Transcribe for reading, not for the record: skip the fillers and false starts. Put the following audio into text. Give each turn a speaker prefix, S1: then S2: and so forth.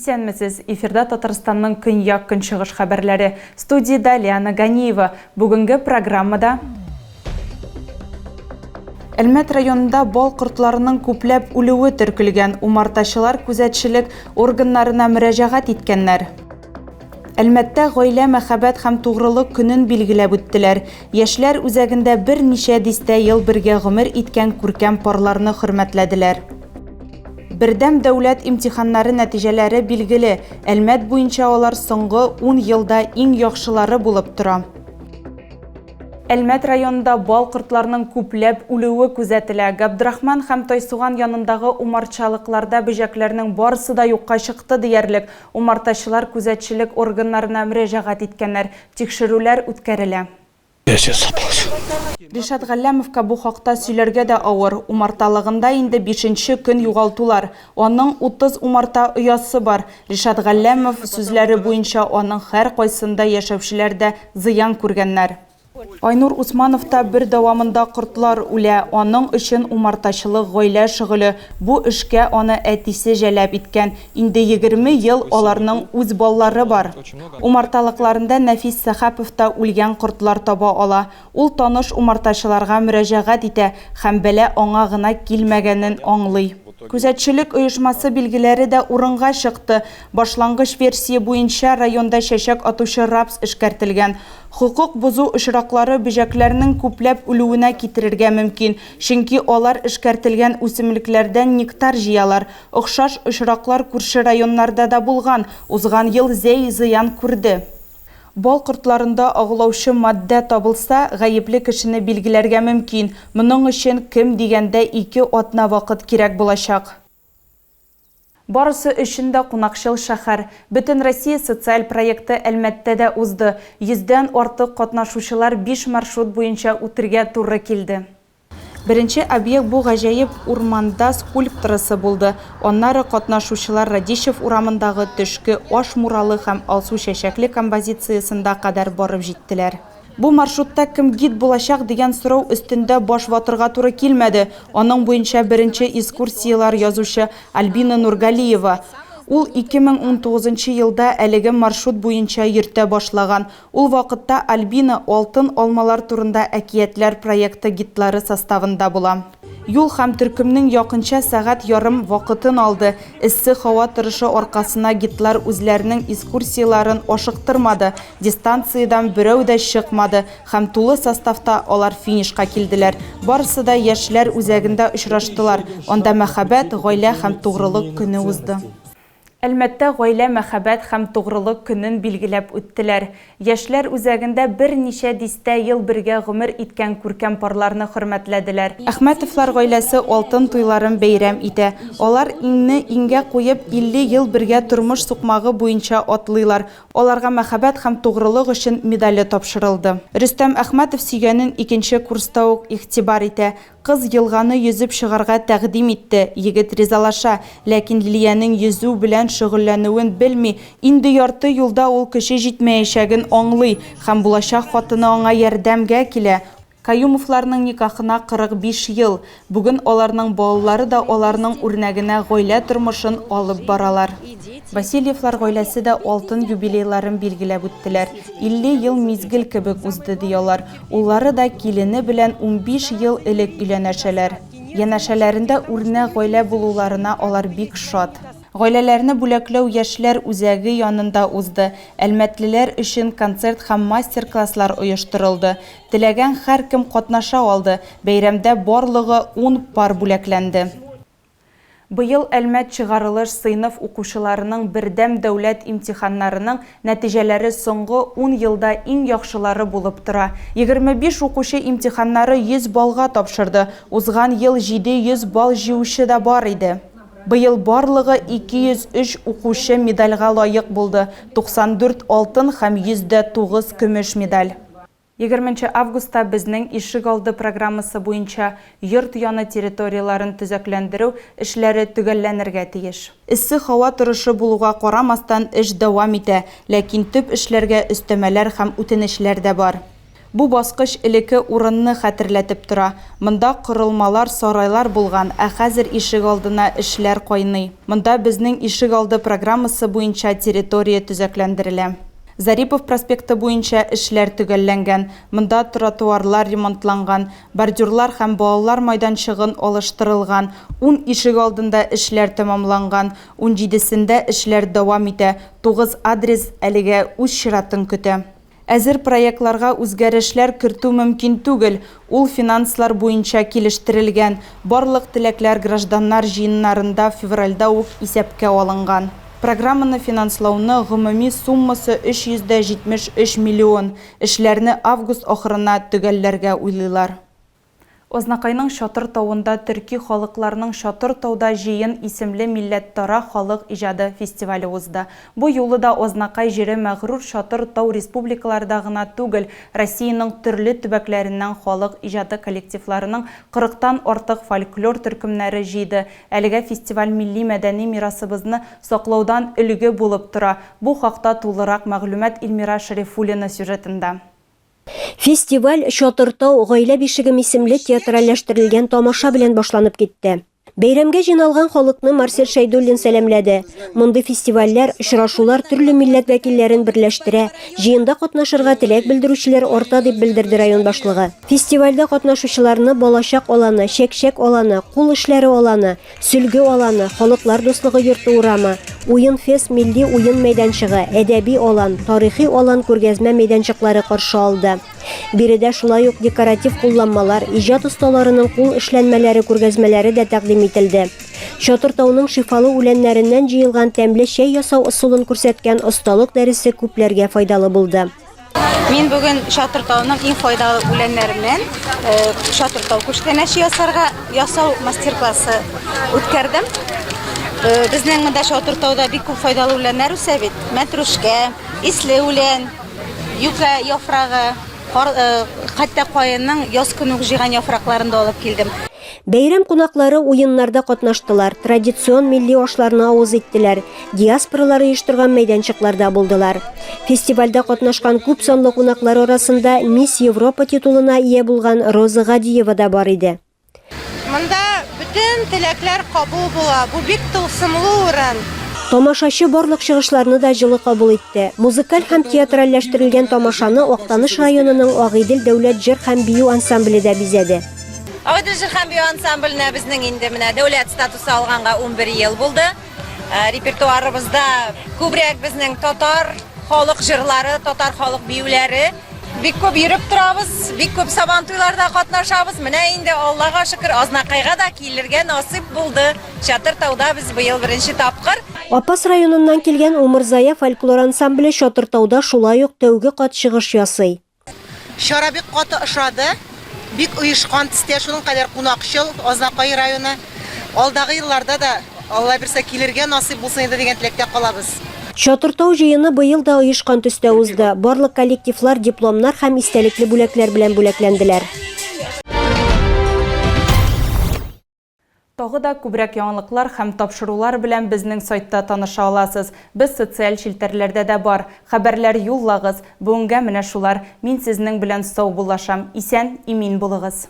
S1: Исәнмесез! Эфирда Татарстанның көньяк-көнчыгыш хәбәрләре. Студиядә Лиана Ганиева. Бүгенге программада Әлмәт районында бал кортларының күпләп үлүе теркелгән. Умартачылар күзәтчелек органнарына мөрәҗәгать иткәннәр. Әлмәттә гаилә, мәхәббәт һәм тугрылык көнен билгеләп үттеләр. Яшьләр үзәгендә берничә дистә ел бергә гомер иткән күркәм парларны хөрмәтләделәр. Бердәм дәүләт имтиханнары нәтиҗәләре билгеле, Әлмәт буенча алар соңгы ун елда иң яхшылары булып тора. Әлмәт районында бал кортларының күпләп үлүе күзәтелә. Габдрахман һәм Тайсуган янындагы умартчалыкларда бөҗәкләрнең барысы да юкка чыкты диярлек. Умартачылар күзәтчелек органнарына мөрәҗәгать иткәннәр, тикшерүләр үткәрелә. Ришат Галләмовка бу хакта сөйләргә дә авыр. Умарталыгында инде бишенче көн югалтулар. Аның 30 умарта оясы бар. Ришат Галләмов сүзләре буенча, аның һәркайсында яшәүчеләр дә зыян күргәннәр. Айнур Усмановта бер дәвамында кортлар үлә. Аның өчен умартачылык гаилә шөгыле. Бу эшкә аны әтисе җәләп иткән. Инде 20 ел аларның үз баллары бар. Умарталыкларында Нәфис Сәхәпов та үлгән кортлар таба ала. Ул таныш умартачыларга мөрәҗәгать итә һәм бәла аңа гына килмәгәнен аңлый. Күзәтчелек оешмасы билгеләре дә урынга чыкты. Башлангыч версия буенча, районда чәчәк атучы рапс эшкәртелгән. Хокук бозу очраклары бөҗәкләрнең күпләп үлүенә китерергә мөмкин, чөнки алар эшкәртелгән үсемлекләрдән нектар җыялар. Охшаш очраклар күрше районнарда да булган, узган ел Зәй зыян күрде. Бал кортларында агулаучы матдә табылса, гаепле кешене билгеләргә мөмкин. Моның өчен ким дигәндә ике атна вакыт кирәк булачак. Барысы өчен дә кунакчыл шәһәр. Бөтенроссия социаль проекты Әлмәттә дә узды. Йөздән артык катнашучылар биш маршрут буенча үтергә туры килде. Беренче объект бу гаҗәеп урманда скульптурасы булды. Аннары катнашучылар Радищев урамындагы Төшке аш муралы һәм Алсу чәчәкле композициясендә кадәр барып җиттеләр. Бу маршрутта кем гид булачак дигән сорау өстендә баш ватырга туры килмәде. Аның буенча беренче эскурсияләр язучы Альбина Нургалиева. Ул 2019 елда әлеге маршрут буенча йөртә башлаган. Ул вакытта Альбина Алтын алмалар турында әкиятләр проекты гидлары составында була. Юл һәм төркемнең якынча сәгать ярым вакытын алды. Эссе һава торышы аркасына гидлар үзләренең эскурсияләрен ашыктырмады, дистанциядән берәү дә чыкмады һәм тулы составта алар финишка килделәр. Барысы да Яшьләр үзәгендә очраштылар, анда Мәхәббәт, гаилә һәм тугрылык көне узды. Әлмәттә Гаилә, мәхәббәт һәм тугрылык көнен билгеләп үттеләр. Яшьләр үзәгендә берничә дистә ел бергә гомер иткән күркәм парларны хөрмәтләделәр. Әхмәтовлар гаиләсе алтын туйларын бәйрәм итә. Алар иңне иңгә куеп 50 ел бергә тормыш сукмагы буенча атлыйлар. Аларга Мәхәббәт һәм тугрылык өчен медале тапшырылды. Рөстәм Әхмәтов сөйгәнен икенче курста ук игътибар итә. Кыз елганы йөзеп чыгарга тәкъдим итте, егет ризалаша, ләкин Лилиянең йөзү белән шөгыльләнүен белми, инде ярты юлда ул көче җитмәячәген аңлый һәм булачак хатыны аңа ярдәмгә килә. Каюмовларның никахына 45 ел. Бүген аларның балалары да аларның үрнәгенә гаилә тормышын алып баралар. Васильевлар гаиләсе дә алтын юбилейларын билгеләп үттеләр. 50 ел мизгел кебек узды, ди алар. Уллары да килене белән 15 ел элек өйләнәшәләр. Янәшәләрендә үрнәк гаилә булуларына алар бик шат. Гаиләләрне бүләкләү Яшьләр үзәге янында узды. Әлмәтлеләр өчен концерт һәм мастер-класслар оештырылды. Теләгән һәркем катнаша алды. Бәйрәмдә барлыгы ун пар бүләкләнде. Быел Әлмәт чыгарылыш сыйныф укучыларының бердәм дәүләт имтиханнарының нәтиҗәләре соңгы ун елда иң яхшылары булып тора. 25 укучы имтиханнары 100 баллга тапшырды. Узган ел 700 балл җыючы да бар иде. Быел барлыгы 203 укучы медальгә лаек булды, 94 алтын һәм 109 көмеш медаль. Егерменче августта Безнең ишегалды программасы буенча йорт яны территорияләрен төзекләндерү эшләре төгәлләнергә тиеш. Эссе һава торышы булуга карамастан, эш дәвам итә, ләкин төп эшләргә өстәмәләр һәм үтенечләр дә бар. Бу баскыч элекке урынны хәтерләтеп тора. Монда корылмалар, сарайлар булган, ә хәзер ишегалдына эшләр кайный. Монда Безнең ишегалды программасы буенча территория төзекләндерелә. Зарипов проспекты буенча эшләр төгәлләнгән, монда тротуарлар ремонтланган, бордюрлар һәм балалар майданчыгын алыштырылган, ун ишегалдында эшләр тәмамланган, унҗидесендә эшләр дәвам итә, тугыз адрес әлегә үз чиратын көтә. Әзер проектларга үзгәрешләр кертү мөмкин түгел, ул финанслар буенча килештерелгән, барлык теләкләр гражданнар җыеннарында февральдә үк исәпкә алынган. Программаны финанслауны гомуми суммасы 373 миллион, эшләрне август ахырына төгәлләргә уйлыйлар. Азнакайның Чатыр тавында төрки халыкларның Чатыр тауда җыен исемле милләттара халык иҗады фестивале узды. Бу юлы да Азнакай җире мәгърур Чатыр тау республикаларда гына түгел, Россиянең төрле төбәкләреннән халык иҗады коллективларының кырыктан артык фольклор төркемнәре җыйды. Әлегә фестиваль милли-мәдәни мирасыбызны саклаудан өлге булып тора. Бу хакта тулырак мәгълүмат Илмира Шәрифуллина сюжетында.
S2: Фестиваль Чатыртау, гаилә бишегем исемле театральләштерелгән тамаша белән башланып китте. Бәйрәмгә җыйналган халыкны Марсель Шәйдуллин сәламләде. Мондый фестивальләр, очрашулар төрле милләт вәкилләрен берләштерә, җыенда катнашырга теләк белдерүчеләр арта, дип белдерде район башлыгы. Фестивальдә катнашучыларны Балачак аланы, Чәкчәк аланы, Кул эшләре аланы, Сөлге аланы, Халыклар дуслыгы йорты урамы, Уен фест милли уен мәйданчыгы, Әдәби алан, Тарихи алан күргәзмә мәйданчыклары каршы алды. Биредә шулай ук декоратив кулланмалар, иҗат осталарының кул эшләнмәләре күргәзмәләре дә тәкъдим ителде. Чатыр тауның шифалы үләннәреннән җыелган тәмле чәй ясау ысулын күрсәткән осталык дәресе күпләргә файдалы булды.
S3: Мин бүген Чатыр тауның иң файдалы үләннәреннән э, Чатыр тау күчтәнәче ясарга ясау мастер-классы үткәрдем. Э, безнең монда Чатыр тауда бик күп файдалы үләннәр үсә бит. Мәтрүшкә, исле үлән, юкә яфрагы, э, хәтта каенның яз көне үк җыйган яфракларын да алып килдем.
S2: Бәйрәм кунаклары уеннарда катнаштылар, традицион милли ашларны авыз иттеләр, диаспоралар оештырган мәйданчыкларда булдылар. Фестивальдә катнашкан күп санлы кунаклар арасында Мисс Европа титулына ия булган Роза Гадиева да бар иде.
S4: Монда бөтен теләкләр кабул була, бу бик тылсымлы урын.
S2: Тамашачы барлык чыгышларны да җылы кабул итте. Музыкаль һәм театральләштерелгән тамашаны Актаныш районының Агыйдел дәүләт җыр һәм бию ансамбле дә бизәде.
S5: Агыйдел җыр һәм бию ансамбленә безнең инде менә дәүләт статусы алганга 11 ел булды. Э, репертуарыбызда күбрәк безнең татар халык җырлары, татар халык биюләре. Бик күп йөреп торабыз, бик күп сабантуйларда катнашабыз. Менә инде Аллага шөкер, Азнакайга да килергә насыйп булды. Чатыр тауда без быел беренче тапкыр.
S2: Апас районыннан килгән Умырзая фольклор ансамбле Чатыр тауда шулай ук тәүге кат чыгыш ясый.
S6: Чара бик каты ошады. Бик оешкан төстә, шуның кадәр кунакчыл Азнакай районы. Алдагы елларда да, Алла бирсә, килергә насыйп булсын иде дигән теләктә калабыз.
S2: Чатыртау җыены быел да оешкан төстә узды. Барлык коллективлар дипломнар һәм истәлекле бүләкләр белән бүләкләнделәр.
S1: Тагы да күбрәк яңалыклар һәм тапшырулар белән безнең сайтта таныша аласыз. Без социаль челтәрләрдә дә бар. Хәбәрләр юллагыз. Бүгенгә менә шулар. Мин сезнең белән саубуллашам. Исән, имин булыгыз.